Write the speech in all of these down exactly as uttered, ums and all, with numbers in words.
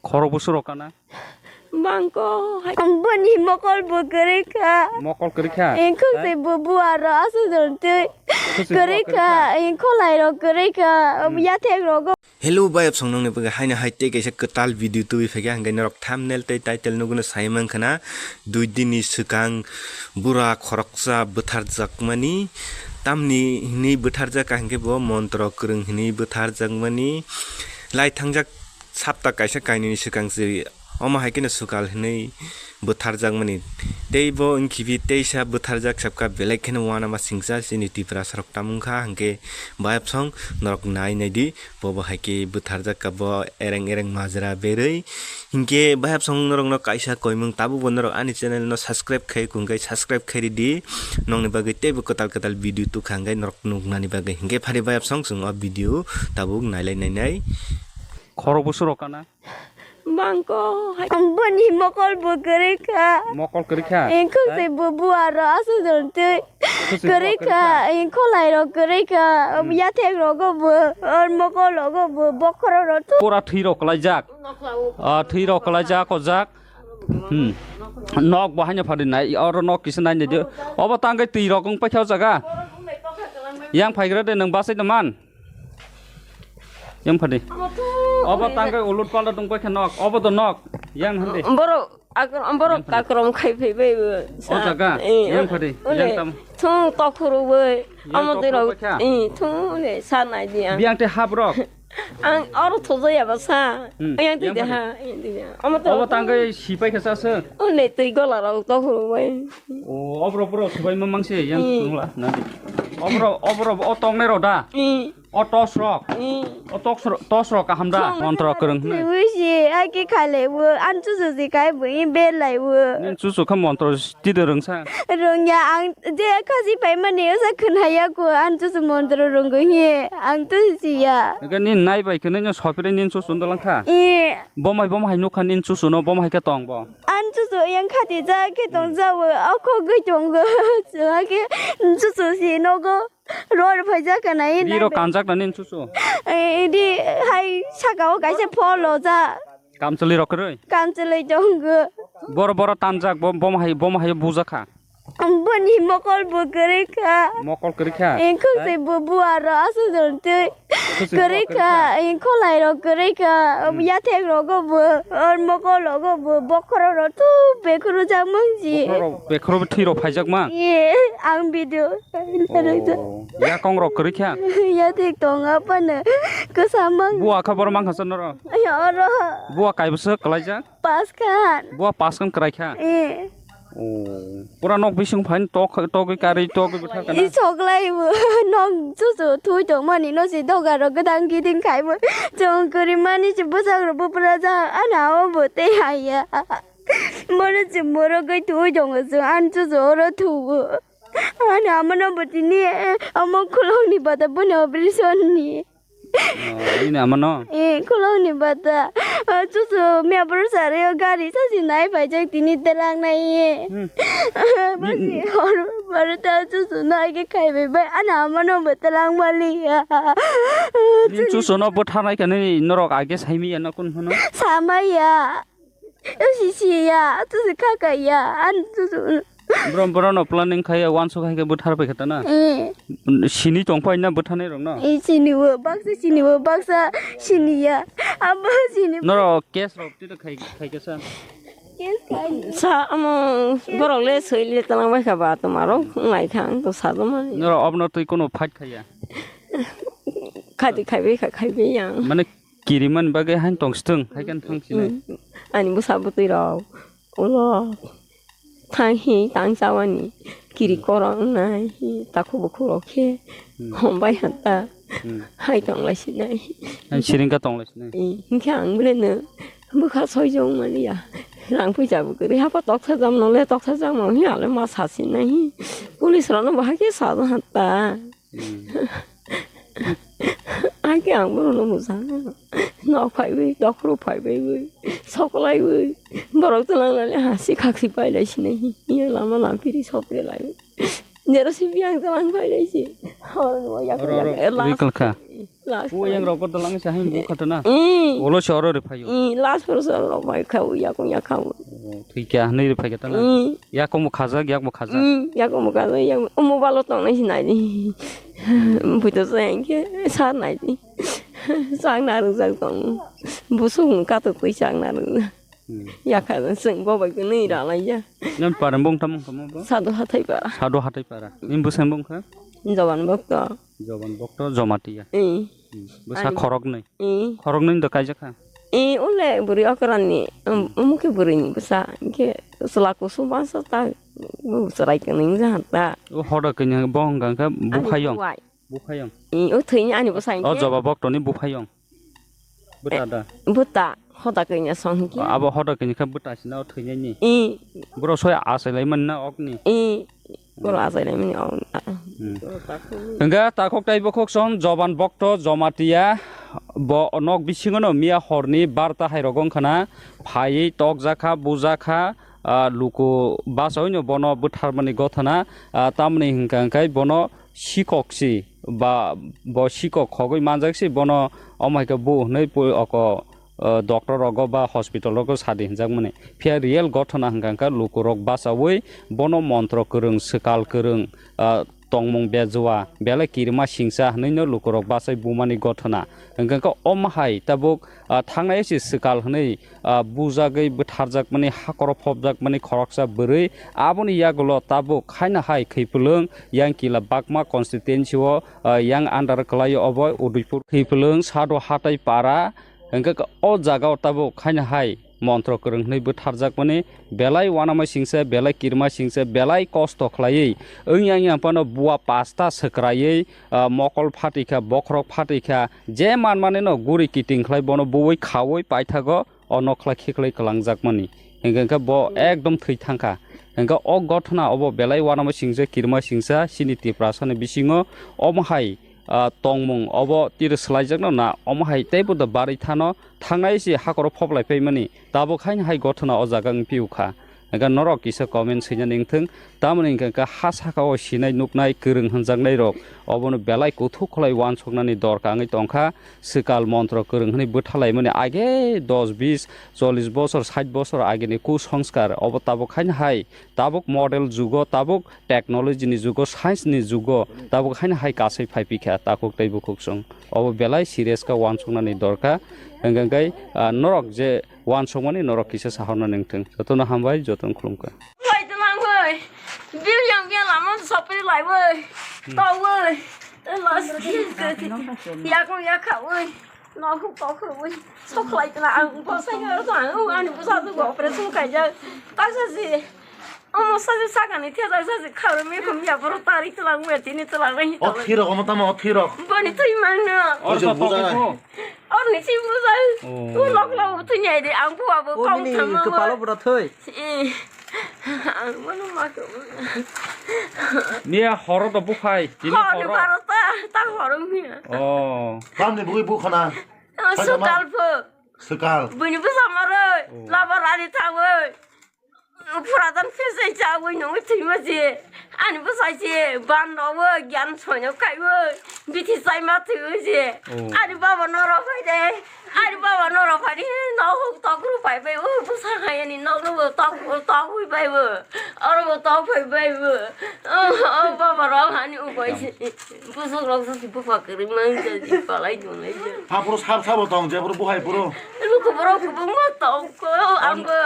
Khorok busu rok kana? Bangko hai. Boni mokol bo kwrwi kha. Mokol kwrwi kha? Engkhuk hai? Se bo buaro aswk jon twi. Engkhuk se kwrwi buaro kha, kwrwi kha. Engkholai rok kwrwi kha. Hmm. Yathek rogo. Hello, bayap song nongni bagwi haino hai tei kaisa kwtal video tubui phaikha, hwnkhe norok thumbnail tei title nugwino sai mankha na, dui din ni swkang bura khoroksa bwtharjakmani, tamni hwnwi bwtharjakha hwnkhe bo montro kwrwng hwnwi bwtharjakmani, lai thangjak sapta kaisa kainwini swkang se omo hai kheno swkal hwnwi bwtharjakmani. Tei bo wngkhibi teisa bwtharjak sabkha, belai kheno uanama singcha chini Tiprasa rok tamungkha, hwnkhe bayap song norok nai naidi. Bo bo hai khe bwtharjak ka bo ereng ereng majra berwi. Hinkhe bayap song norokno kaisa koimung tabukbo norok ani channel no subscribe khai kung khe subscribe khai ridi. Nokni bagwi teibo kwtal kwtal video tukha hwnkhe norok nuknani bagwi. Hinkhe phari bayap song chwng o video tabuk nailai nainai. Khorok busu rok kana? Bangko hai. Boni mokol bo kwrwi kha. Mokol kwrwi kha? Engkhuk hai? Se bo buaro aswk jon twi. Engkhuk se kwrwi buaro kwrwi kha, kha? Engkholai rok kwrwi kha. Hmm. Yathek rogo bo, or mokol rogo bo, bokhorok rok tu. Pura thwi rok kwlaijak. Ah, thwi rok kwlaijak, o jak. Hmm. Nok bo haino phadi nai, oro nok kisa nai nai di. Obo tangwi twi rok wng paikha o jaga. Yang phaigra de nwng basai de man. Yang phadi. Obo tangwi ulut palda dong paikha nok. Obo do nok. Yang hande. Borok akrom, borok yang phadi. Akrom khai phai bai bo. O jaga. Eh, yang phadi. Ole. Yang tam. Thung tokhuru bai. Yang amo tokhuru dino. Bai kha. Eh, thung le sa nai di ang. Biang te hap rok. Ang oro thojaya ba sa. Hmm. Yang ti yang de phadi. Ha, yang ti de. Amo to. Obo tangwi sipai kha sa se. Ole twi gola rok tokhuru bai. O, obro bro sipai mamang se yang. Eh. Sungla nadi. Obro, obro o tongnai ro da. Eh. O tos rok. Mm. O tos rok, tos rok kaham da? Montro kwrwng hwnwi. Twi si, hai khe khailai bo, ani chuchu si kai bo, i belai bo. Nini chuchu kha montro tide rwngsa? Rwngya, ang je khachi paimani, osa khwnaya ko, ani chuchu montro rwngwi hi, ang to siya. Nokha nini nai bai khe nini sopire nini chuchu no langkha? I. Bomai, bomai nukha nini chuchu no, bomai khe tong bo? Ani chuchu yang khati ja khe tong ja bo, o khogwi tongo, chwla khe chuchu si nogo. Ror phaijak kana, e ri rok kanjak na nini chuchu? E, ri hai saka o kaisa phol o ja. Kamchwlwi rok kwrwi? Kamchwlwi tongo. Boro boro tanjak, bo, bom hai, bom hai bujakha. Boni mokol bo kwrwi kha. Mokol kwrwi kha? Engkhuk se bo buaro aswk jon twi. Engkhuk se kwrwi buaro kwrwi kha, kha? Engkholai rok kwrwi kha. Hmm. Yathek rogo bo, or mokol rogo bo, bokhorok rok tu bekhuru jak mangji. Bokhorok, bekhuru bo thwi rok phaijak mang? Ye, ang video. Oh, yakong rok kwrwi kha? Ya thik tong aphano kwsa mang. Buwa kha boro mang kha sa noro? Ay, oro. Buwa kai bwswk kwlaijak? Pas khan. Buwa pas khan kwrai kha? Eh. Oh, pura nok bising phain tok, togwi karwi togwi bwthar kana? I soklai bo, nok chuchu thui tong mani no si doga rok gwdang giding khai bo. Chong kwrwi mani si bwswk rok bo pura ja, ana o bo tei haiya. Moro se morogwi twi tongo chwng, ani chuchu oro thugo. Ani amano bo tini, eh, omo khulokni bata boni operation ni. Oh, nini amano? Eh, khulokni bata. Ah, chuchu miya bwrwi sari o gari sasi nai paijak tini telang nai ye. Hmm. Basi ni- hor barota chuchu nai khe khaibai bai. Ani amano bo telang mali ya. Nini chuchu no bwtharnai khe nini norok age saimaya na kun phano? Samaya. Eo si si ya, tu si kha ka ya, an tu tu. Bro, bro no planning khai ya, uansuk hai khe bwthar pai kha ta na. Eh. Sini tong pai na bwtharnai rok no. Eh, sini wo, baksa sini wo, baksa sini ya. Abo sini. Noro case rok tito khai, khai khe sa. Case khai. Sa amo borok le soi le talang bai kha ba to maro ngai kha ang to sa do mani. Noro obno twi kono fight khai ya. Khati khai bai kha khai bai yang. Mane Kirimani bagwi haino tong swtwng, hai khe thang sinai. Mm. Ani bwsa bwtwi rok ulo thang hi tang chawani kiri korok wngnai hi takhuk bukhuk rok khe hom bai hanta hai tong lai sinai. Hai siring kha tong lai sinai. Eh, hinkhe ang bwleno bwkha soi jong mani ya. Rang puisa bo kwrwi hapha toksa jam nole toksa jam nole hi ale ma sa sinai hi. Police rok no bo hai khe sa hanta. Hmm. Ai khe ang borokno bwsano. Nok phaiwi, dophuru phaiwi, soklaiwi. Borok twlangnani hasi khaksi pailai sinai. Iya lama lampiri soklaiwi. Jero si biyang twlang pailai si. Oro, oro, oro, last. Wikal kha. Last O yang rok ko dalang sa hin bu khatana. Mm. Olo soro re phayo. Mm, last pro so rok bai kha u ya ko ya kha u. Oh, thwi kya, hanwi re phai kha tana. Mm. Ya ko mo khajak, yak mo khajak. Mm, ya ko mo khajak, ya ko mo balo tong nai sinai di. Buto so yang ke sar nai di. Chang na rwjak tong. Busung ka to koi chang na rwjak. Hmm. Yakha chwng bo bai kwnwi ralai ya. Nang parang bong tamo tamo bo? Sado hathai para. Sado hathai para. Ning bwsang bong kha? Joban bokto. Joban bokto Jomatia. Eh. Hmm. Bwsa Ani. Khoroknwi. Eh. Khoroknwi do kaijak kha? Eh, ule bwrwi okran ni. Um, umukhe bwrwi ni bwsa. Ke sela kusum bangsa ta. Mu serai kwnwi jahan ta. O hoda kanya bong gangkha Ani bukhayong. Buwai. Buphayong. I, o thwini ani bwsai O khe. Joba boktoni buphayong. Bwta da. Bwta, hoda kanya song khe. Abo hoda kanya kha bwta sina o thwinani. I. Bro soi asai lai manna okni. I. Bro asai lai mani ok. Hmm. Hingga takhok tai bokhok song Joban bokto Jomatia bo nok bisingono miya horni barta hai rogong khana phaiwi tokjakha bujakha, ah, luku basaino bono bwtharmani gothana, ah, tamni hingka hingkai bono sikok si ba bo sikok khogwi manjak si bono omo hai khe bo hwnwi pui oko, ah, doctor rogo ba hospital rogo sadi hinjakmani. Phiya real gothona hwnkha hwnkha lukurok bachaui bono montro kwrwng, swkal kwrwng, ah, tongmung bejua, belai kirima singcha hwnwi no lukurok bachai bumani gothona. Hwnkha hwnkha omo hai tabuk, ah, thangnai si swkal hwnwi ah, bujagwi bwtharjakmani, hakoro phobjakmani khoroksa bwrwi. Aboni yagulo tabuk haino hai Khwipwlwng, yang Kila Bakma constituency o, ah, yang under kwlaio obo Udaipur Khwipwlwng, Sado Hatai Para. Hwnkhe o jaga o tabuk haino hai montro kwrwng hwnwi bwtharjakmani, belai uanama singsa, belai kirima singsa, belai kosto khlaiwi wngya wngya phano bua pasta swkraiwi, ah, mokol phatikha, bokhorok phatikha, je manmani no guri kiting khlai bono buwi khaui paithago. O nokhlai khiklai kwlangjakmani. Hingkhe, hingkhe bo ekdom thwi thangkha. Hingkhe o gothona obo belai uanama singsa, kirima singsa, chini Tiprasani bisingo omo hai, ah, tongmung obo tiro swlaijakno na, omo hai teibo da barwi thano thangnai se hakoro phoblai paimani. Tabuk haino hai gothona o jaga wng piu kha. Hingkhe norok kisa comment swinani wngthung. Tamoni hingkhe khe ha saka o sinai nuknai kwrwng hwnjaknai rok obono belai kuthuk khlai uansuknani dorka wngwi tongkha. Swkal montro kwrwng hwnwi bwthalaimani age dos bis chollish bosor sait bosor agini kusongskar obo tabuk haino hai tabuk model jugo tabuk technology ni jugo science ni jugo tabuk haino hai kasai phaipikha takhuk tei bukhuksong obo belai serious khe uansuknani dorka hwnkhe khe, ah, norok je uansukmani norok kisa sahorna nengthung. Jotono hambai, jotono khulumkha. Lai tongmangwi, bil yang bil lama sopri laiwi, tongwi, yakung yakhawi, nokhuk tokhuwi, sokhlai tla ang bosai khe to ang ani bwsa tu operation khaijak, taksa si. Omo sachi sakani thajak sachi khaui mekhum ya borok tari twlang ya tini twlang nai O thirok omo tamo o thirok. Boni twi mangno. Oro to tokhe phu. Orni si bujai. Oh. U lok lok twi nyai de ang bu abo O kong nini tamo. Kepalo bura thoi. Eh. Ang mano ma ko. Miya horo to bukhai tini horo. Horo barota ta horo miya. Oh. Tamni bugui bukhana. Sukal phu. Sukal. Bini bwsa maroi. Oh. Labar ani thangoi. Puradan phesai chawi nungwi thwima je. Ani bwsai je ban rowo gyan soino kaiwi bithi chaima thwiwi je. Oh. Ani baba noro phai de. Ani baba noro phai de. No huk tokru phai phai. O bwsa hai ani nokno bo tok tokwi phai bo. Oro bo tok phai phai bo. O baba rok ani ubai je. Busuk rok se bupha kwrwi mang je palai dunai je. Hapro sab sabo tong je bro buhai bro. Luku borok kwbangma tong ko ang bo.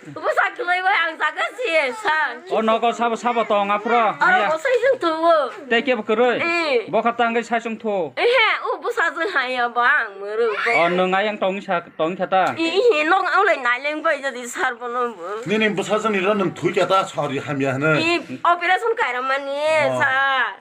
Bwsa kwlwi bai ang jaga si sa. O nogo sabo sabo tong aphro. Aro bo sai jeng thuo. Tei kebo kwrwi. Eh. Bokha tangwi sai sung thu. Ehe, o bwsa jeng haya ba ang muru. O nwng ayang tong sa tong kha ta. Ihi nok ang lai naileng bai jadi sar bono bo. Nini bwsa jeng ni ro nwng thui kha ta sori hamya hne. I operation kaira mani sa.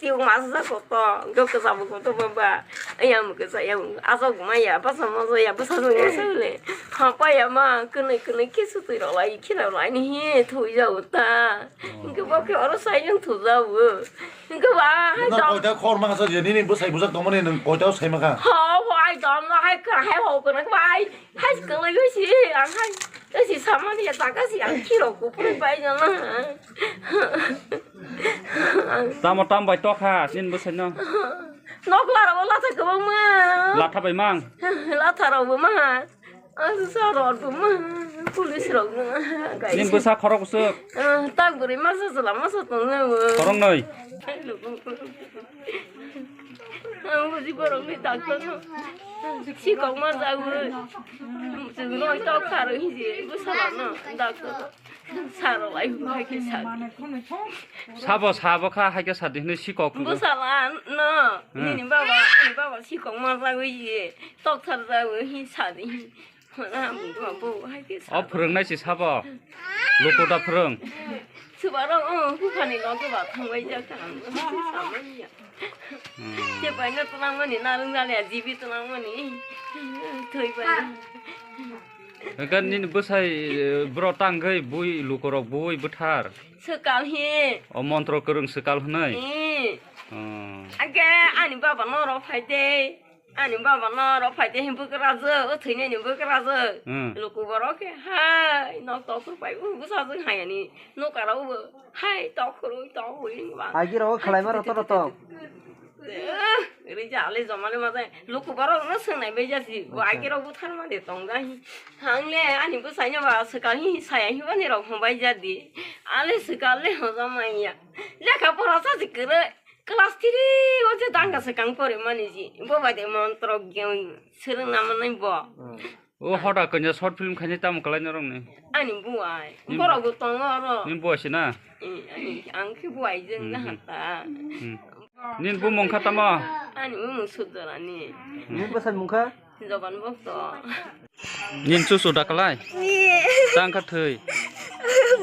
Tiyung masa sa koto, gok ke sabu koto baba. Ayam ke sa yang asok maya, apa sama saya, apa sama saya le. Apa ya ma, kene kene kisu tu ro lai, kira lai ni he, thui ja uta. Ke bo ke oro sai yang thu ja u. Ke ba, hai dom. Koita khor ma sa je, nini bwsai bujak tongmani nwng koita sai ma kha. Ho, ho, hai dom, hai kra, hai ho kra, hai. Hai kwlwi si ang hai si samani ya taka si ang kiro kupuri pai jana. Tamo tam bai tokha sin bwsai no. Nokla rok latha kwbangma. Latha bai mang. Latha rok bo ma. Asa rot bo ma. Police rok bo ma. Nini bwsa khorok bwswk. Tak bwrwi masa chwla masa tong na bo. Khorok noi. Ang buji borok ni doctor no. Sikok ma jago. Chwng noi tok kharo hinji bwsa no doctor. Saro lai hu hai khe sa. Sabo, sabo kha hai khe sa di hinwi sikok. Bwsala no, hmm, nini baba, ani baba sikok ma jagwi ye, tok thar jagwi hi sa di. Hona bungma bo hai khe sa. O phwrwngnai si sabo. Luku da phwrwng. Subarok o hukhani no to ba thangbai jak kha. Samai ya. Hmm. Jepaino twlangmani narwng jaliya, jibi twlangmani thwi bai. Hwnkhe nini bwsai, eh, bwrok tangwi bui lukurok bui bwthar. Swkal hi. O montro kwrwng swkal hwnwi. Eh. Oh. Age ani baba norok phai de. Ani baba norok phai de hin bwkrajwk, o thwinaini bwkrajwk. Hmm. Luku borok khe hai nok tok pai u bwsajwk hai ani. Nokara ubo hai tok khurui tok hui ba. Agi rok khlai ma roto roto. Eh, ri ja le joma le ma jai. Luku borok no swngnai bai jasi. Bo agi rok bo thar ma de tong jai. Hang le ani bo sai no ba swkang hi sai hi ba ni rok hon bai jadi. Ale swkang le hon jama ya. Lekha pora sa si kwrwi. Class three o je danga swkang pore mani ji. Bo bai de montro gyan swrwng na manai bo. Hmm. O hoda kanya short film khainai tamo kwlai norok ni. Ani buai. Ni borok bo tongo oro. Ni buai si na? Eh, ani ang khe buai jeng na hata. Hmm. Nin bumung kha tamo? Ani bumung Sudorani. Nin bwsai mung kha? Jogan bokto. Nin chusu da kwlai? Ni. Tang kha thwi.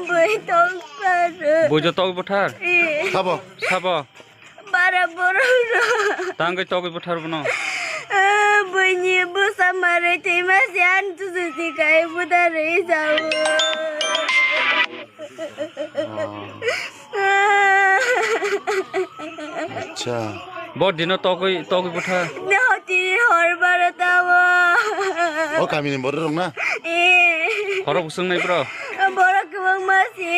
Bui tong paro. Bui jo tok bwthar? Eh. Sabo. Sabo. Bara borok no. Tangwi togwi bwthar bono. Buini bwsa marwi thwima se ani chusu si kai bwtharwi sao. Acha. Bo dino togwi togwi bwthar. Hoti hor bara tao. O kamini borok rok na? Eh. Khorok bwswng nai bro. Borok kwbangma se,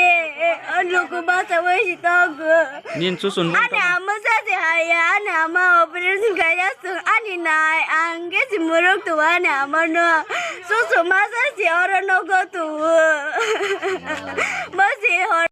eh, luku basa bai si tongo. Nin chuchun bung Ani tamo. Ama sa se haya, ani ama operation kaya sung, ani nai, ang ge si muruk tu ani ama no. Chuchu ma sa se oro no go tu. Ma se hor.